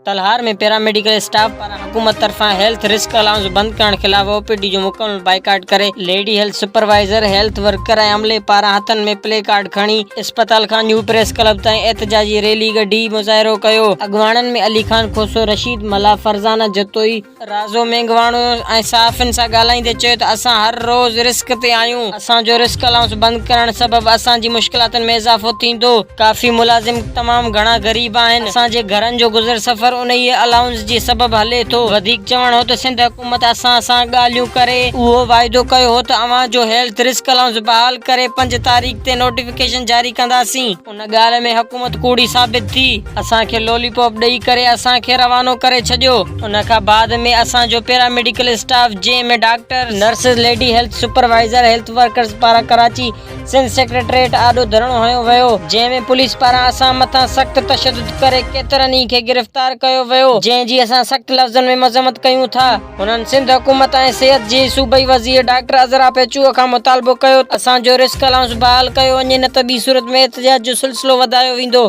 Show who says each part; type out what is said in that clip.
Speaker 1: Talhar ۾ paramedical staff پاران حڪومت طرفان هيلٿ رسڪ الائونس بند ڪرڻ خلاف او پي ڊي جو مڪمل بائيڪاٽ ڪري lady health supervisor, health worker ۽ عملي پاران هٿن ۾ پلي ڪارڊ کڻي اسپتال کان نيو پريس ڪلب تائين احتجاجي ريلي ڪڍي مظاهرو ڪيو. اڳواڻن ۾ علي خان کوسو، رشيد ملاح، فرزانه جتوئي، رازو مينگهواڻو ۽ صحافين سان ڳالهائيندي چيو ته اسان هر روز رسڪ تي آهيون، اسان جو رسڪ الائونس بند ڪرڻ سبب اسان جي مشڪلاتن ۾ اضافو ٿيندو، ڪافي ملازم تمام گهڻا غريب آهن، اسان جي گهرن جو گذر سفر انهيء الائونس جي سبب هلي ٿو. وڌيڪ چوڻ هو ته سنڌ حڪومت اسان سان ڳالهيون ڪري اهو واعدو ڪيو هو ته اوهان جو هيلٿ رسڪ الائونس بحال ڪري پنج تاريخ تي نوٽيفڪيشن جاري ڪنداسين. ان ڳالهه ۾ حڪومت ڪوڙي ثابت ٿي. اسان کي لولي پاپ ڏئي ڪري اسان کي روانو ڪري ڇڏيو. ان کان بعد ۾ اسان جو پيراميڊيڪل اسٽاف جنهن ۾ doctor, nurses, lady health supervisor, health workers پاران ڪراچي سنڌ سيڪريٽريٽ آڏو ڌرڻو هنيو ويو جنهن ۾ پوليس پاران اسان مٿان سخت تشدد ڪري ڪيترن ئي کي گرفتار ڪيو ويو جنهن جي اسان سخت لفظن ۾ مذمت ڪيون ٿا. هنن سنڌ حڪومت ۽ صحت جي صوبائي وزير ڊاڪٽر عذرا پيچوهو کان مطالبو ڪيو ته اسان جو رسڪ الائونس بحال ڪيو وڃي نه ته ٻي صورت ۾ احتجاج جو سلسلو وڌايو ويندو.